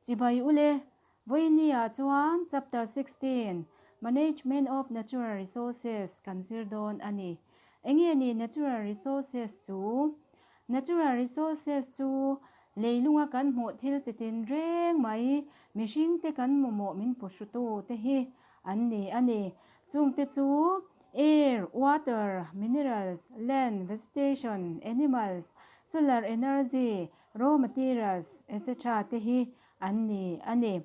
Chibai ule, Vawinia chuan Chapter 16, Management of Natural Resources kan zir dawn a ni. Enge ni Natural Resources chu? Natural Resources chu leilunga kan hmuh thil chitin reng mai, mihringte kan mamawh min puhrutu te hi an ni a ni. Chungte chu air, water, minerals, land, vegetation, animals, solar energy, raw materials, etc. Te hi an ni a ni.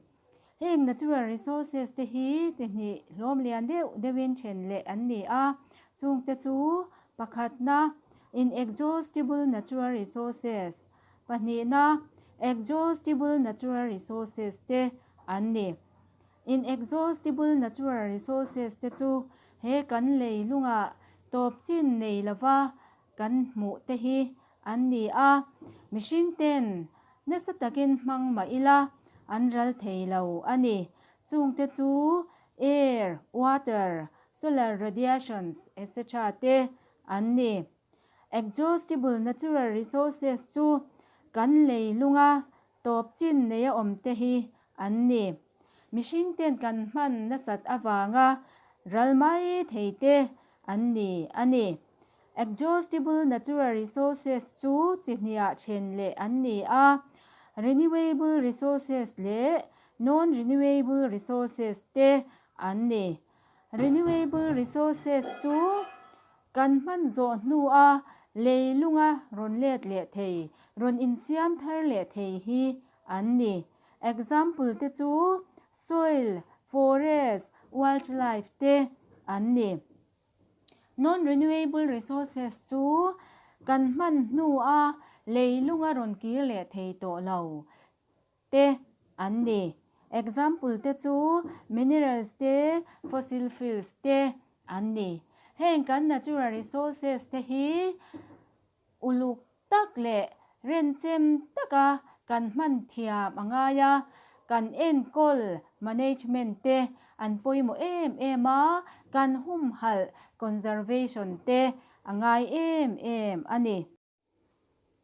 Heng natural resources te hi chi hnih hlawm lian deuh deuhin then leh an ni a, chungte chu pakhatna inexhaustible natural resources, pahnihna exhaustible natural resources te an ni. Inexhaustible natural resources te chu he kan leilungah tawp chin nei lova kan hmuh te hi an ni a, mihring ten nasa takin hmang mah ila an ral thei lo a ni. Chungte chu air, water, solar radiations etc te an ni. Exhaustible natural resources chu kan leilunga tawp chin neia awm te hi an ni. Mihring ten kan hman nasat avanga ral mai thei te an ni a ni. Exhaustible natural resources chu chi hniah then leh an ni a, renewable resources leh non-renewable resources te an ni. Renewable resources chu kan hman zawh hnua leilunga rawn let leh thei, rawn insiam thar leh thei hi an ni. Example te chu soil, forest, wildlife te an ni. Non-renewable resources chu kan hman hnua leilunga rawn kir leh thei tawh lo te an ni. Example te chu minerals te, fossil fuels te an ni. Heng kan natural resources te hi uluk tak leh renchem taka kan hman thiam a ngai a, kan enkawl, management, te an pawimawh em em a, kan humhalh, conservation, te a ngai em em a ni.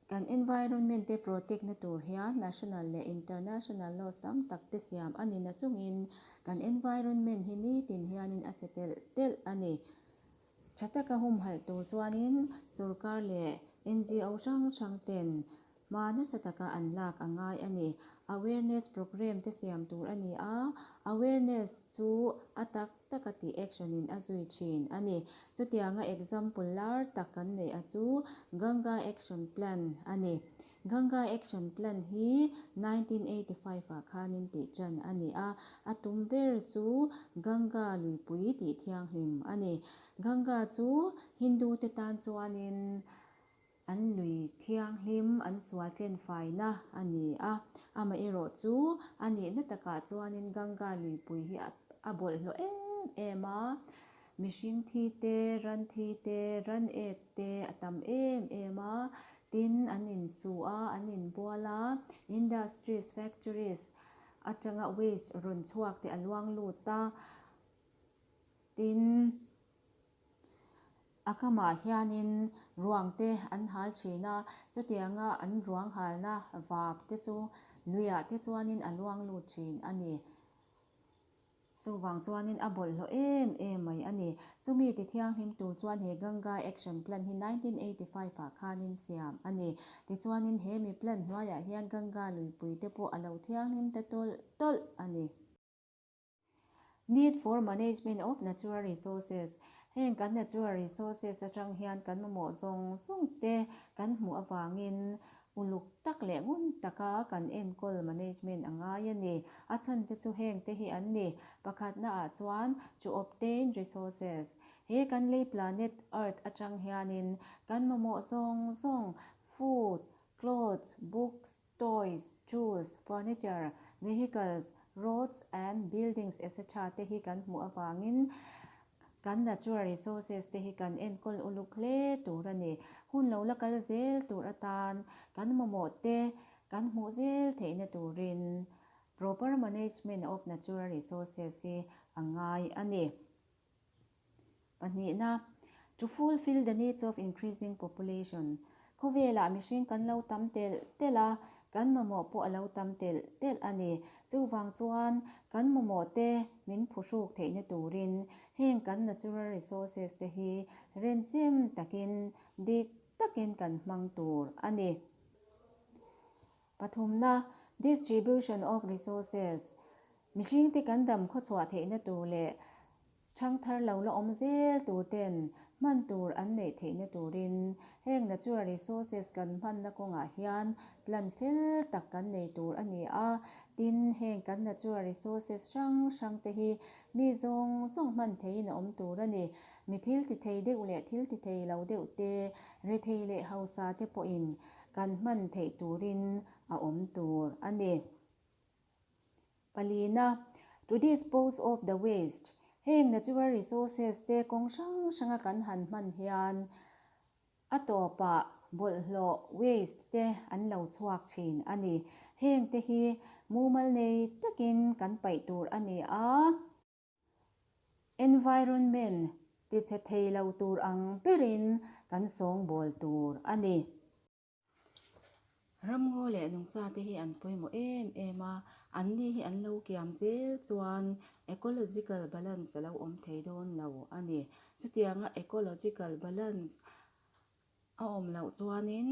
Kan environment te protect na tur hian national leh international laws tam tak te siam a ni nachungin kan environment hi nitin hianin a che telh telh a ni. Tha taka humhalh tur chuanin sorkar leh NGO hrang hrang ten hma nasa taka an lak a ngai a ni. Awareness programme te siam tur a ni a, awareness chu a tak taka tih action in a zui thin a ni. Chutianga example lar tak kan neih a chu Ganga Action Plan a ni. Ganga Action Plan hi 1985 ah khanin tih tan a ni a, a tum ber chu Ganga luipui tih thianghlim a ni. Ganga chu Hindu te tan chuanin an lui thianghlim an sual tlen faina a ni a, amaherawh chu a nihna takah chuanin Ganga luipui hi a bawlhhlawh em em a, mihring thi te, ran thi te, ran ek te a tam em em a, tin an insu a, an inbual a, industries, factories atanga waste rawn chhuak te a luang lut a, tin a kamah hianin ruang te an hal thin a, chutianga an ruang halna vap te chu luiah te chuanin a luang lut thin a ni. Chuvang chuanin a bawlhhlawh em em mai a ni. Chumi ti thianghlim tur chuan he Ganga Action Plan hi 1985 ah khanin siam a ni. Tichuanin he mi plan hnuaiah hian Ganga luipui te pawh a lo thianghlim ta tawlh tawlh a ni. Need for Management of Natural Resources, Heng kan natural resources atang hian kan mamawh zawng zawng te kan hmuh avangin Uluk tak leh ngun taka kan enkawl management a ngai a ni. A chhan te chu heng te hi an ni. Pakhatna ah chuan to obtain resources. He kan lei planet Earth atang hianin kan mamawh zawng zawng food, clothes, books, toys, tools, furniture, vehicles, roads and buildings etc te hi kan hmuh avangin Kan natural resources te hi kan enkawl uluk hle tur a ni. Hun lo la kal zel tur atan kan mamawh te kan hmuh zel theihna turin proper management of natural resources hi a ngai a ni. Pahnihna, to fulfill the needs of increasing population. Khawvelah mihring kan lo tam telh telh a, Kan mamawh pawh a lo tam telh telh a ni. Chuvang chuan kan mamawh te min phuhruk theihna turin heng kan natural resources te hi renchem takin dik takin kan hmang tur a ni. Pathumna, Distribution of resources, Mihringte kan dam khawchhuah theihna tur leh Thangthar lo la awm zel tur ten hman tur an neih theihna turin heng natural resources kan hmanna kawngah hian plan fel tak kan nei tur a ni a. Tin, heng kan natural resources hrang hrang te hi mi zawng zawng hman theihin a awm tur a ni. Mi thil ti thei deuh leh thil ti thei lo deuh te, rethei leh hausa te pawhin kan hman theih turin a awm tur a ni. Palina, To dispose of the waste, Heng natural resources te kawng hrang hranga kan han hman hian a tawpah bawlhhlawh, waste, te an lo chhuak thin a ni. Heng te hi mumal nei takin kan paih tur a ni a. Environment tichhe thei lo tur ang berin kan sawngbawl tur a ni. Ramngaw leh nungchate hi an pawimawh em em a, anni hi an lo kiam zel chuan ecological balance a lo awm thei dawn lo a ni. Chutianga ecological balance a awm loh chuanin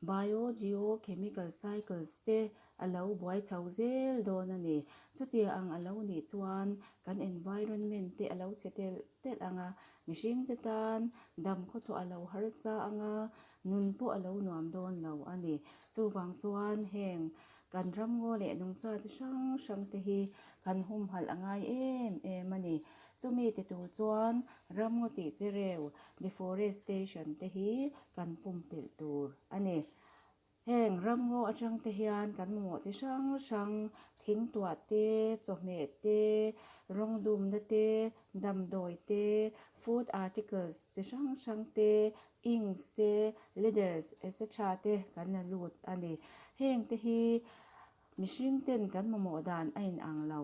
bio-geo-chemical cycles te a lo buai chho zel dawn a ni. Chutia ang a lo nih chuan kan environment te a lo chhe telh telh ang a, mihringte tan dam khawchhuah a lo harsa ang a, Nun pawh a lo nuam dawn lo a ni. Chuvang chuan heng kan ramngaw leh nungcha chi hrang hrang te hi kan humhalh a ngai em em a ni. Chumi ti tur chuan ramngaw tih chi reu, deforestation, te hi kan pumpelh tur a ni. Heng ramngaw atang te hian kan mamawh chi hrang hrang, thingtuah te, chawhmeh te, rawng dumna te, damdawi te, food articles chi hrang hrang te, inks te, leathers etc te kan la lut a ni. Heng te hi mihring ten kan mamawh dan a in ang lo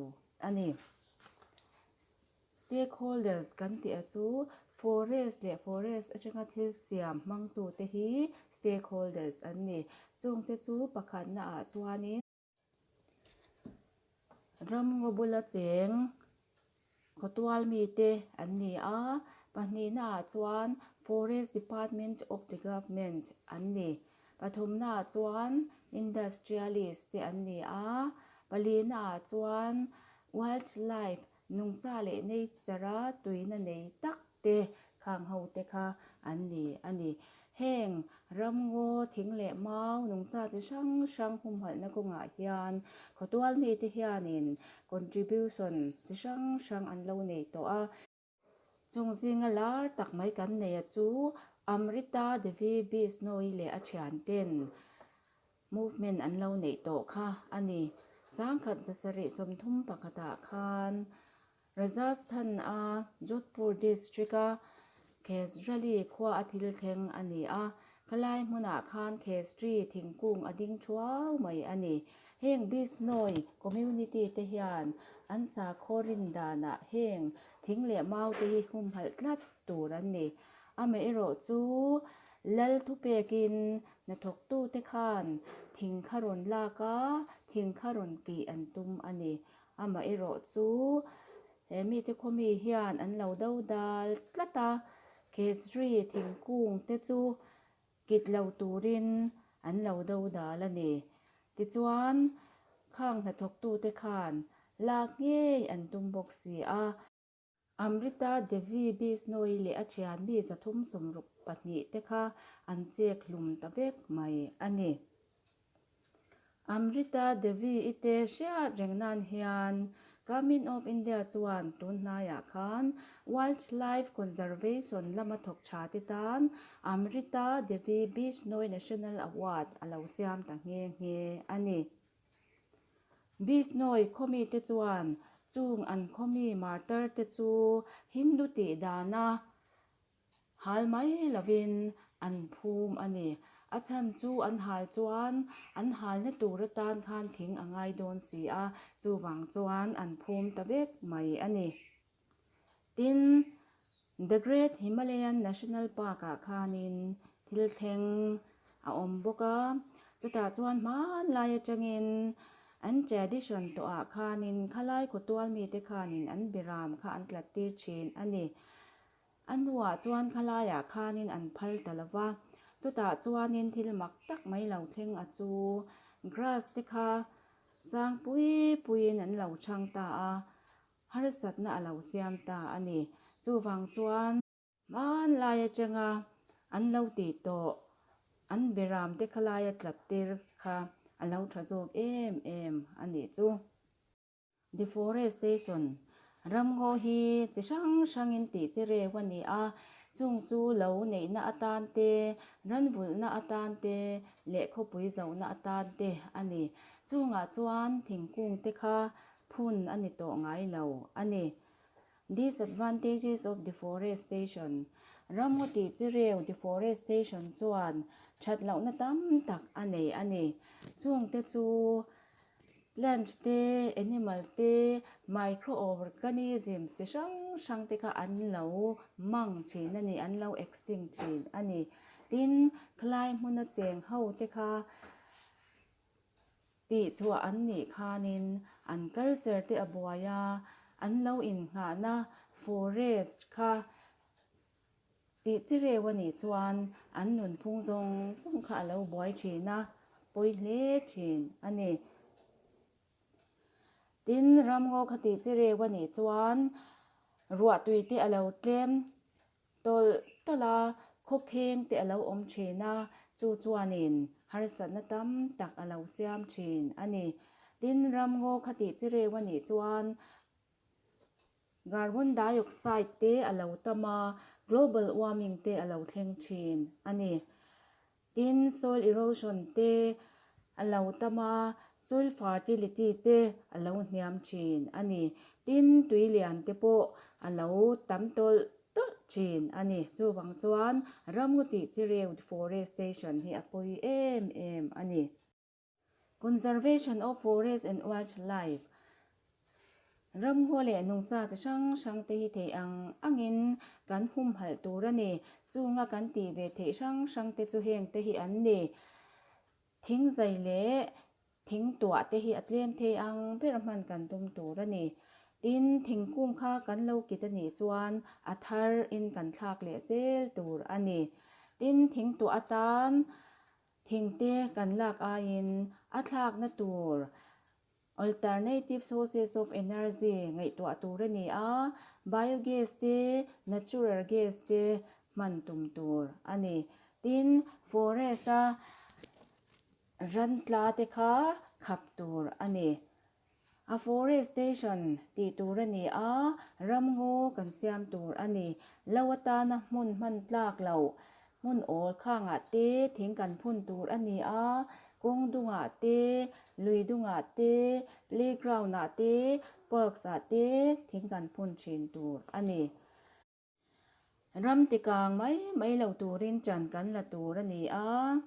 a ni. Stakeholders kan tih a chu forest leh forest atanga thil siam hmangtu te hi stakeholders an ni. Chung te chu pakhatna ah chuanin. Ramngaw bula cheng khawtual mite an ni a, pahnihnaah chuan Forest Department of the Government an ni. Pathumnaah chuan Industrialist te an ni a, palinaah chuan Wildlife Nungcha leh nature-a tuina nei tak te khang ho te kha an ni a ni. Heng ramngaw, thing leh mau, nungcha chi hrang hrang humhalhna kawngah hian khawtual mite hianin contribution chi hrang hrang an lo nei tawh a. Chung zinga lar tak mai kan nei a chu Amrita Devi Bishnoi leh a thianten Movement an lo neih tawh kha a ni. Sangkhat 731 ah khan Rajasthan a Jodhpur district a Khesrali khua a thil thleng a ni a, khalai hmunah khan Khesri thingkung a ding thuau mai a ni. Heng Bishnoi community te hian an sakhaw rin danah heng thing leh mau te hi humhalh tlat tur an ni. Amaherawhchu Lal thupekin hnathawktute khan thing kha rawn lak a, thing kha rawn kih an tum a ni. Amaherawhchu he mite khawmi hian an lo do dal tlat a, Kesri thingkung te chu kit lo turin an lo do dal a ni. Tichuan, khang hnathawktute khan lak ngei an tum bawk si a. Amrita Devi Bishnoi leh a thian mi 362 te kha an chek hlum ta vek mai a ni. Amrita Devi i te hriat reng nan hian Government of India chuan tun hnaiah khan Wildlife Conservation lama thawk tha te tan Amrita Devi Bishnoi National Award a lo siam ta nghe nghe a ni. Bishnoi khawmite chuan chung an khawmi martar te chu Hindu tih dana hal mai lovin an phum a ni. A chhan chu an hal chuan an halna tur atan khan thing a ngai dawn si a, chuvang chuan an phum ta vek mai a ni. Tin, The Great Himalayan National Park ah khanin thil thleng a awm bawk a. Chutah chuan hmanlai atangin an tradition tawhah khanin khalai khawtual mite khanin an beram kha an tlat tir thin a ni. A hnuah chuan khalaiah khanin an phal ta lo va, chutah chuanin thil mak tak mai lo thleng a chu grass te kha sang pui puiin an lo chhang ta a, harsatna a lo siam ta a ni. Chuvang chuan. Hmanlai atanga an lo tih tawh an beram te khalaia tlat tir kha a lo tha zawk em em a nih chu. Deforestation, Ramngaw hi chi hrang hrangin tih chi reu a ni a, chung chu lo neihna atan te, ranvulhna atan te leh khawpui zohna atan te a ni. Chungah chuan thingkung te kha phun a ni tawh ngai lo a ni. Disadvantages of deforestation, Ramngaw tih chi reu deforestation chuan that lohna tam tak a nei a ni. Chungte chu plant te, animal te, microorganisms chi hrang hrang te kha an lo mang thin a ni, an lo extinct thin a ni. Tin, khalai hmuna cheng ho te kha Tih chhuah an nih khanin an culture te a buai a, an lo innghahna forest kha tih chi reu a nih chuan an nunphung zawng zawng kha a lo buai thin a, pawi hle thin a ni. Tin, ramngaw kha tih chi reu a nih chuan ruahtui te a lo tlem Tawlh tawlh a, khawkheng te a lo awm thin a, chu chuanin harsatna tam tak a lo siam thin a ni. Tin, ramngaw kha tih chi reu a nih chuan carbon dioxide te a lo tam a, global warming te a lo thleng thin a ni. Tin, soil erosion te a lo tam a, soil fertility te a lo hniam thin a ni. Tin, tui lian te pawh a lo tam tawlh tawlh thin a ni. Chuvang chuan ramngaw tih chi reu deforestation hi a pawi em em a ni. Conservation of Forest and Wildlife, Ramngaw leh nungcha chi hrang hrang te hi theih ang angin kan humhalh tur a ni. Chunga kan tih ve theih hrang hrang te chu heng te hi an ni. Thing zai leh thing tuah te hi a tlem thei ang ber hman kan tum tur a ni. Tin, thingkung kha kan lo kit a nih chuan a thar in kan thlak leh zel tur a ni. Tin, thing tuah atan Thingte kan lak aiin a thlakna tur alternative sources of energy ngaihtuah tur a ni a, biogas te, natural gas te hman tum tur a ni. Tin, forest-a ran tla te kha khap tur a ni. Afforestation tih tur a ni a, ramngaw kan siam tur a ni. Lo atana hmun hman tlak loh, hmun awl khangah te thing kan phun tur a ni a, kawng dungah te, lui dungah te, playground ah te, parks ah te thing kan phun thin tur a ni. Ram tikang mai mai lo turin ṭan kan la tur a ni a,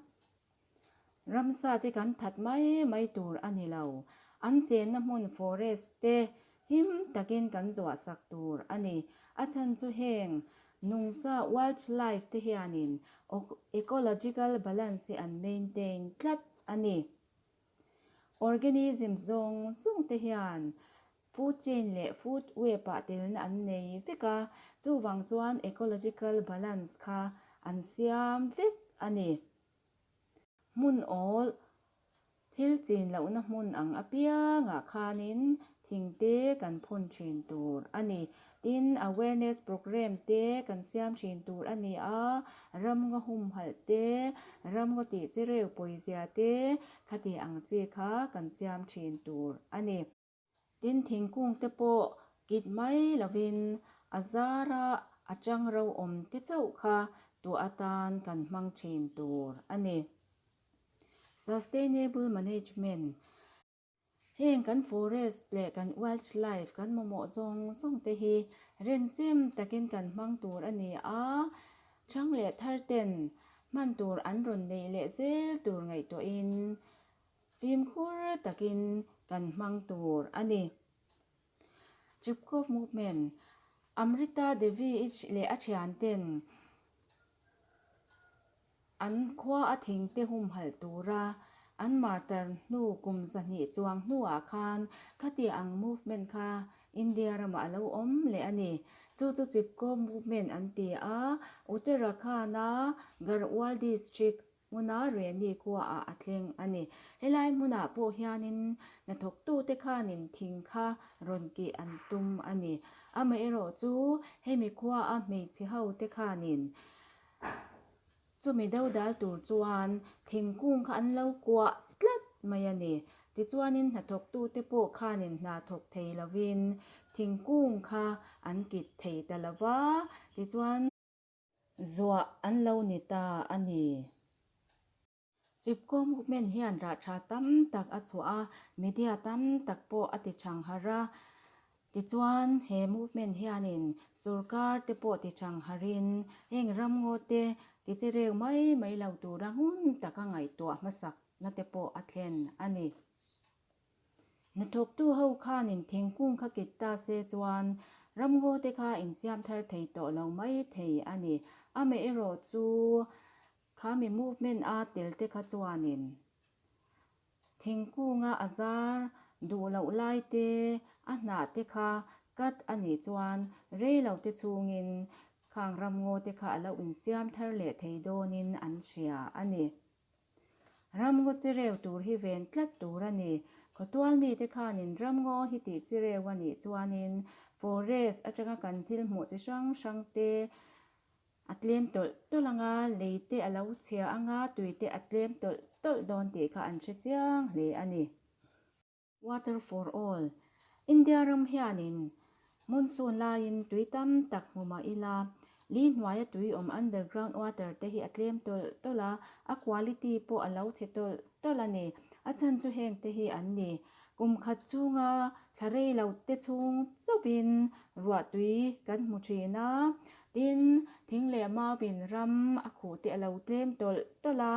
ramsa te kan that mai mai tur a ni lo. An chenna hmun forest te him takin kan zuahsak tur a ni. A chhan chu heng nungcha wildlife te hianin ecological balance hi an maintain tlat a ni. Organism zawng zawng te hian Food chain leh food web ah telna an nei vek a, chuvang chuan ecological balance kha an siam vek a ni. Hmun awl, thil chin lohna hmun ang apiangah khanin thing te kan phun thin tur a ni. Tin, awareness programme te kan siam thin tur a ni a, ramngaw humhalh te, ramngaw tih chi reu pawizia te, khati ang chi kha kan siam thin tur a ni. Tin, thingkung te pawh kit mai lovin a zara a chang ro awm te chauh kha tuah atan kan hmang thin tur a ni. Sustainable Management, Heng kan forest leh kan wildlife kan mamawh zawng zawng te hi renchem takin kan hmang tur a ni a, chang leh thar ten hman tur an rawn neih leh zel tur ngaihtuahin Fimkhur takin kan hmang tur a ni. Chipko Movement, Amrita Devi leh a thianten an khua a thingte humhalh tura An martyr hnu kum 200 chuang hnuah khan khati ang movement kha India ramah a lo awm leh a ni. Chu chu Chipko movement an ti a, Uttarakhand-a Garhwal district hmuna Reni khuaah a thleng a ni. Helai hmunah pawh hianin hnathawktute khanin thing kha rawn kih an tum a ni. Amaherawhchu hemi khuaa hmeichhe hote khanin Chumi dodal tur chuan thingkung kha an lo kuah tlat mai a ni. Tichuanin hnathawktute pawh khanin hna thawk thei lovin thingkung kha an kit thei ta lo va, tichuan. Zuah an lo ni ta a ni. Chipko movement hian rah tha tam tak a chhuah a, media tam tak pawh a ti chhang harh a. Tichuan, he movement hianin sorkar te pawh ti chhang harhin heng ramngaw te ti che reu mai mai lo tura ngun taka ngaihtuah hmasak na te pawh a thlen a ni. Hnathawktu ho khanin thingkung kha kit ta se chuan ramngaw te kha insiam thar thei tawh lo mai thei a ni. Amaherawhchu Khami movement a tel te kha chuanin thingkunga a zar duh loh lai te, a hnah te kha cut a nih chuan rei lo te chhungin khang ramngaw te kha a lo insiam thar leh thei dawnin an hria a ni. Ramngaw chireu tur hi ven tlat tur a ni. Khawtual mite khanin ramngaw hi tih chireu a nih chuanin forest atanga kan thil hmuh chi hrang hrang te A tlem tawlh tawlh anga, lei te a lo chhia anga, tui te a tlem tawlh tawlh dawn tih kha an hre chiang hle a ni. Water for all, India ram hianin monsoon laiin tui tam tak hmu mah ila, li hnuaia tui awm underground water te hi a tlem tawlh tawlh a, a quality pawh a lo chhe tawlh tawlh a ni. A chhan chu heng te hi an ni. Kum khat chunga thla rei lo te chhung chauhin ruah tui kan hmu thin a, tin, thing leh mauin ram a khuh te a lo tlem tawlh tawlh a,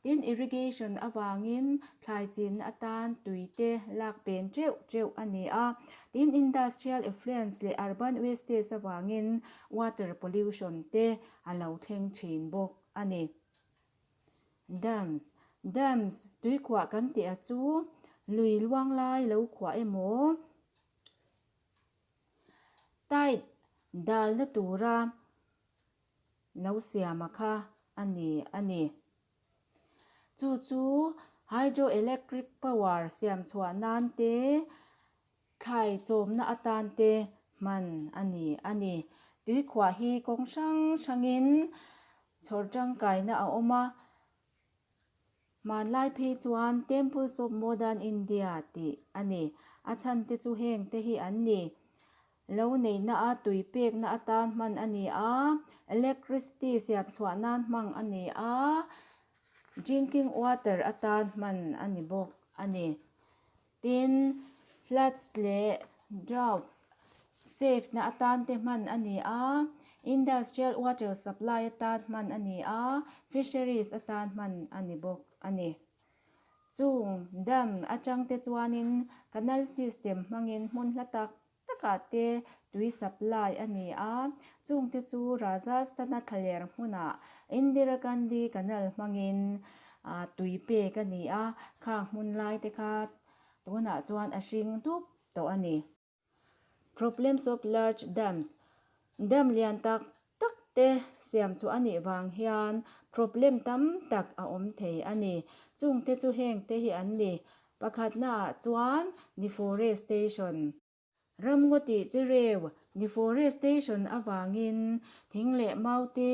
tin, irrigation avangin thlai chin atan tui te lak pen teuh teuh a ni a, tin, industrial effluents leh urban wastage avangin water pollution te a lo thleng thin bawk a ni. Dams, Dams, tuikhuah kan tih a chu lui luang lai lo khuah emaw tide dalna tura lo siama kha a ni a ni. Chu chu hydroelectric power siam chhuah nan te Thlai chawmna atan te hman a ni a ni. Tuikhuah hi kawng hrang hrangin chhawr tangkaina a awm a, hmanlai phei chuan Temples of Modern India tih a ni. A chhan te chu heng te hi an ni. Lo neihna a tui pekna atan hman a ni a, electricity siam chhuah nan hmang a ni a, drinking water atan hman a ni bawk a ni. Tin, floods leh droughts safe na atan te hman a ni a, industrial water supply atan hman a ni a, fisheries atan hman a ni bawk a ni. Chung dam atang te chuanin canal system hmangin hmun hla tak takah te tui supply a ni a, chung te chu Rajasthan-a thlaler hmunah Indira Gandhi Canal hmangin tui pek a ni a, khang hmun lai te kha tunah chuan a hring dup tawh a ni. Problems of large dams, Dam lian tak tak te siam chu a nih vang hian problem tam tak a awm thei a ni. Chung te chu heng te hi an ni. Pakhatnaah chuan deforestation. Ramngaw tih chi reu deforestation avangin thing leh mau te,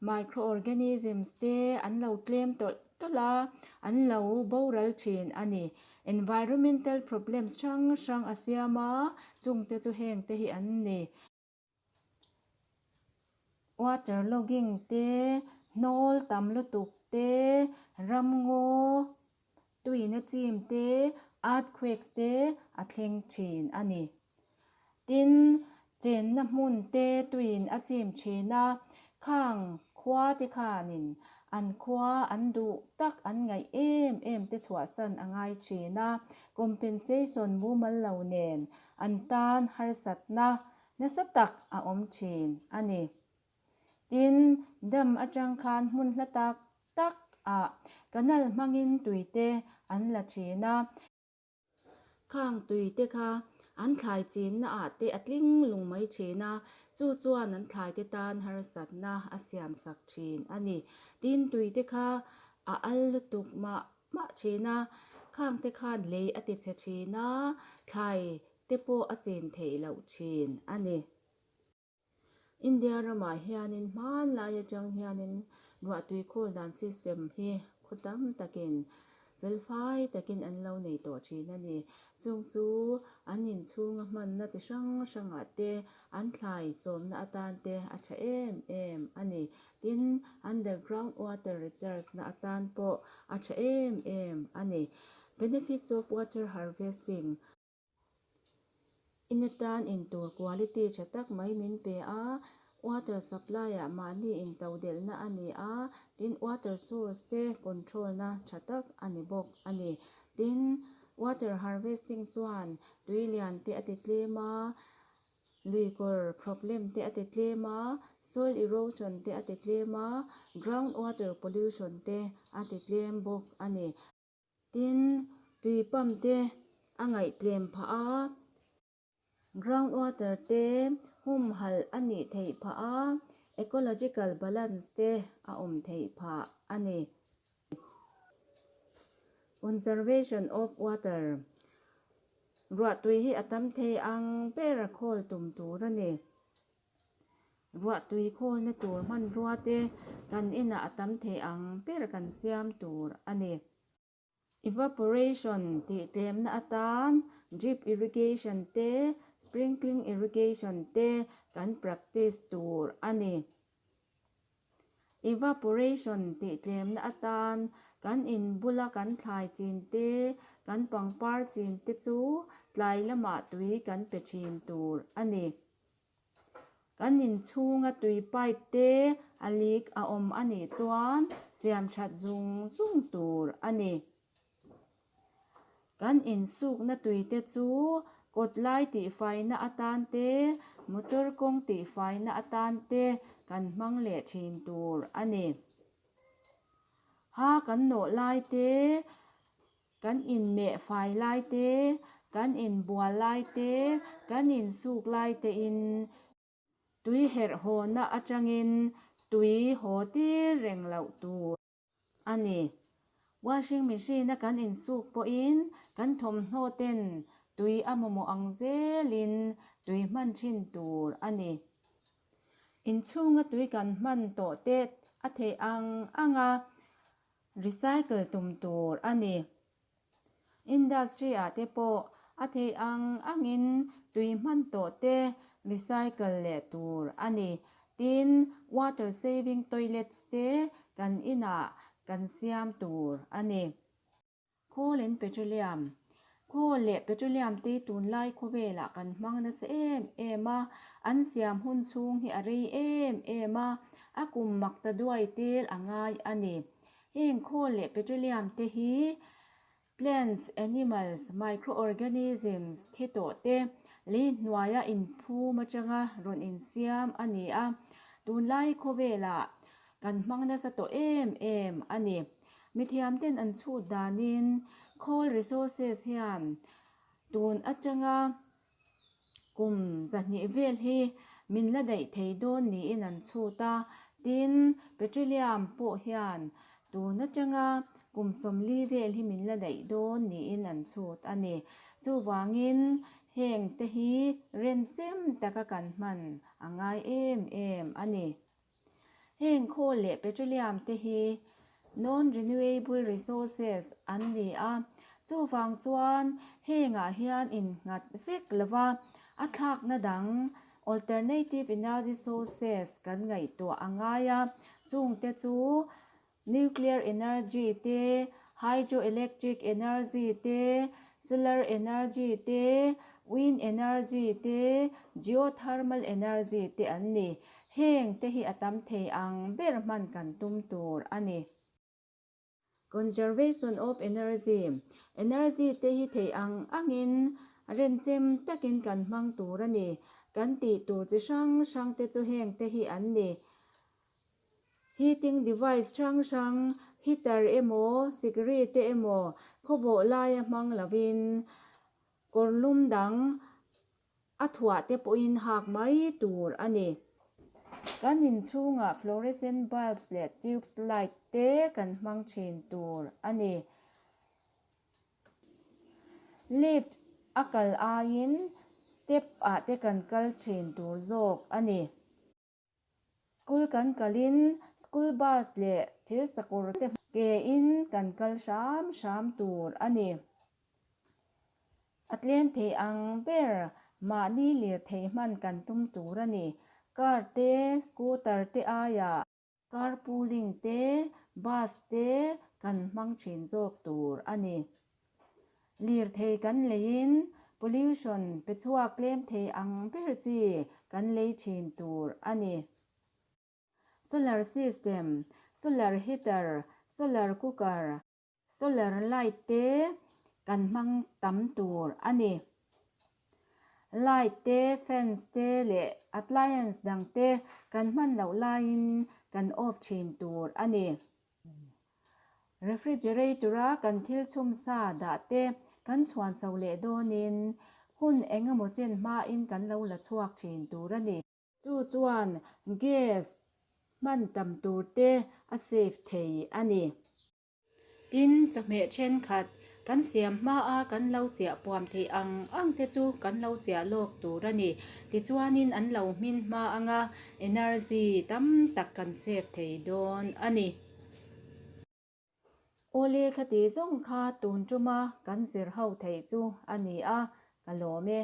microorganisms te an lo tlem tawlh tawlh a, an lo boral thin a ni. Environmental problems hrang hrang a siam a, chung te chu heng te hi an ni. Water logging te, hnawl tam lutuk te, ramngaw tuina chim te, earthquakes te a thleng thin a ni. Tin, chenna hmun te tuin a chim thin a, khang khua te khanin an khua an duh tak an ngaih em em te chhuahsan a ngai thin a, compensation mumal lo nen an tan harsatna nasa tak a awm thin a ni. Tin, dam atang khan hmun hla tak tak ah canal hmangin tui te an la thin a. Khang tui te kha an thlai chinna ah te a tling lung mai thin a, chu chuan an thlai te tan harsatna a siam sak thin a ni. Tin, tui te kha a al lutuk mah mah thin a, khang te khan lei a ti chhe thin a, thlai te pawh a chin theih loh thin a ni. India ramah hianin hmanlai atang hianin ruahtui khawl dan system hi khaw tam takin felfai takin an lo nei tawh thin a ni. Chung chu an inchhunga hmanna chi hrang hrangah te, an thlai chawmna atan te a tha em em a ni. Tin, underground water recharge na atan pawh a tha em em a ni. Benefits of water harvesting. In atan intur quality tha tak mai min pe a, water supply ah mahni intodelhna a ni a, tin water source te control na tha tak a ni bawk a ni. Tin, water harvesting chuan tui lian te a ti tlem a, lui kawr problem te a ti tlem a, soil erosion te a ti tlem a, ground water pollution te a ti tlem bawk a ni. Tin, tui pump te a ngaihtlem phah a, ground water te humhalh a nih theih phah a, ecological balance te a awm theih phah a ni. Conservation of water, Ruahtui hi a tam thei ang ber khawl tum tur a ni. Ruahtui khawlna tur hmanrua te kan inah a tam thei ang ber kan siam tur a ni. Evaporation tih tlemna atan drip irrigation te, sprinkling irrigation te kan practice tur a ni. Evaporation tih tlemna atan kan in bula kan thlai chin te, kan pangpar chin te chu tlai lamah tui kan pe thin tur a ni. Kan inchhunga tui pipe te a leak a awm a nih chuan siam that zung zung tur a ni. Kan insukna tui te chu kawt lai tihfaina atan te, motor kawng tihfaina atan te kan hmang leh thin tur a ni. Ha kan nawh lai te, Kan inmeh fai lai te, kan inbual lai te, kan insuk lai tein tui herh hawna atangin tui haw tir reng loh tur a ni. Washing machine a kan insuk pawhin kan thawmhnaw ten tui a mamawh ang zelin tui hman thin tur a ni. Inchhunga tui kan hman tawh te a theih ang ang a, Recycle tum tur a ni. Industry ah te pawh a theih ang angin tui hman tawh te recycle leh tur a ni. Tin, water saving toilets te kan inah kan siam tur a ni. Coal and Petroleum, Coal leh petroleum te tunlai khawvelah kan hmang nasa em em a, an siam hun chhung hi a rei em em a, a kum mak ta duai tel a ngai a ni. Heng coal leh petroleum te hi plants, animals, microorganisms thi tawh te lei hnuaia inphum atanga rawn insiam a ni a, tunlai khawvelah kan hmang nasa tawh em em a ni. Mithiamten an chhut danin coal resources hian tun atanga kum zahnih vel hi min la daih thei dawn niin an chhut a, tin petroleum pawh hian tun atanga kum 40 vel hi min la daih dawn niin an chhut a ni. Chuvangin heng te hi renchem taka kan hman a ngai em em a ni. Heng coal leh petroleum te hi non-renewable resources an ni a, chuvang chuan hengah hian innghat vek lova a thlakna dang alternative energy sources kan ngaihtuah a ngai a, chungte chu Nuclear energy te, hydroelectric energy te, solar energy te, wind energy te, geothermal energy te an ni. Heng te hi a tam thei ang ber hman kan tum tur a ni. Conservation of energy, Energy te hi theih ang angin renchem takin kan hmang tur a ni. Kan tih tur chi hrang hrang te chu heng te hi an ni. Heating device hrang hrang, heater emaw, sikri te emaw, Khawvawh laia hmang lovin kawr lum dang a thuah te pawhin hak mai tur a ni. Kan inchhungah fluorescent bulbs leh tubes light te kan hmang thin tur a ni. Lift a kal aiin step ah te kan kal thin tur zawk a ni. School kan kalin school bus leh thil sakawr te ke in kan kal hram hram tur a ni. A tlem thei ang ber mahni lirthei hman kan tum tur a ni. Car te, scooter te aiah Carpooling te, bus te kan hmang thin zawk tur a ni. Lirthei kan leiin pollution pe chhuak tlem thei ang ber chi kan lei thin tur a ni. Solar system, solar heater, solar cooker, Solar light te kan hmang tam tur a ni. Light te, fans te leh appliance dang te kan hman loh laiin kan off thin tur a ni. Refrigerator a kan thil chhum sa dah te kan chhuan so leh dawnin hun eng emaw chen hmain kan lo la chhuak thin tur a ni. Chu chuan gas hman tam tur te a save thei a ni. Tin, chawhmeh thenkhat kan siam hmaa kan lo chiah puam theih ang ang te chu kan lo chiah lawk tur a ni. Tichuanin an lo hmin hma anga energy tam tak kan save thei dawn a ni. Awle khati zawng kha tun tuma kan zir ho theih chu a ni a, ka lawm e.